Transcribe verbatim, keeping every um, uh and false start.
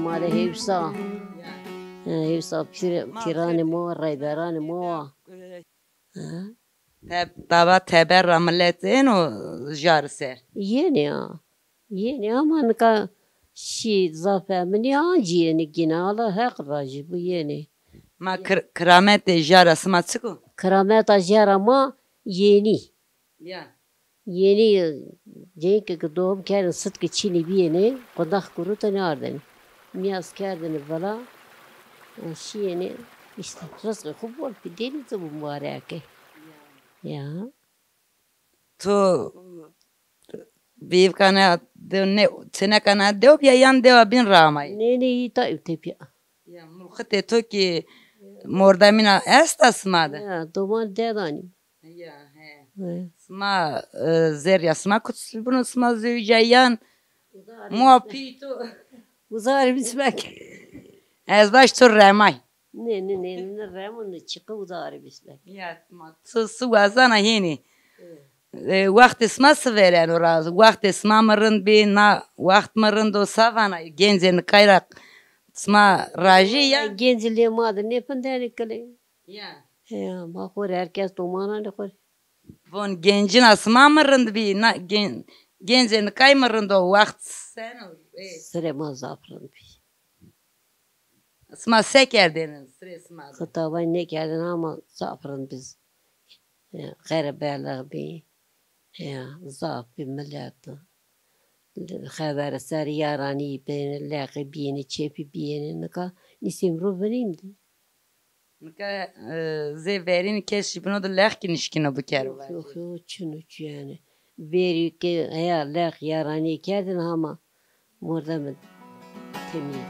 Ma de hêwsa. He, hêwsa pîr-, pîranê ma, reyberanê ma. He. Te-, tava teber ra milet êno jar ser? Yenê ya. Yenê ama nika şî zaf eminî ancî yenê gîne. Ala Heq rajî bu yenê. Ma kir-, kirametê jara sima çik o? Kirameta jara ma yenî. Ya. Yenî cenîke ke doğum kerdin, sitke çinî bîyêne, qundax kurutene ardene. Nîyaz kerdene vila, e, şîyêne, îşte, rizqê xwu bol bi, denî zî mubarek ê. Ya. To bîvkane dew ne, çênekane dew bîya yan dewa bîn ra amay? Nê, nê, îta ew tepîya. Ya, mulxitê to kî mordemîna esta sima de? Ya, doman dedanî. Ya, he. He. Sima, e, zerrîya sima kut bino, sima zewîca yan? Muapî to. Uzar bismek. Ez baş to remay. Ne, ne, ne, ne remo ne çiqi uzar bismek. Ya, sima tu su wazana hênî. E, wextê sima si vêreno ra? Wextê sima mi rind bî, na wext mi rind o, sa vana? Gencê nikay ra sima rajî ya? Gencî lê ma de nêpindenê kilê. Ya. Ya, ma xo rê, her kes domananê xo rê. Von gencina sima mi rind bî, na gen-, gencê nikay mi rind o, wext seno? Ê. Sirê ma zaf rind bî. Sima se kerdêne sirê sima de? Xitabay nêkerdêne ama zaf rind bî. Ya, xerebelix bî. Ya, zaf bî milet. Xebere ser yaranî bêne, leqî bîyêne, çepî bîyêne. Nika nîsêm ro vinîm de. Nika, e, zê verîn kes jî bino de leq kî nişkîno bikero. Yok, yok, yok, çin o çi yanî. Verî ke heya leq yaranî kerdin ama mordem temî.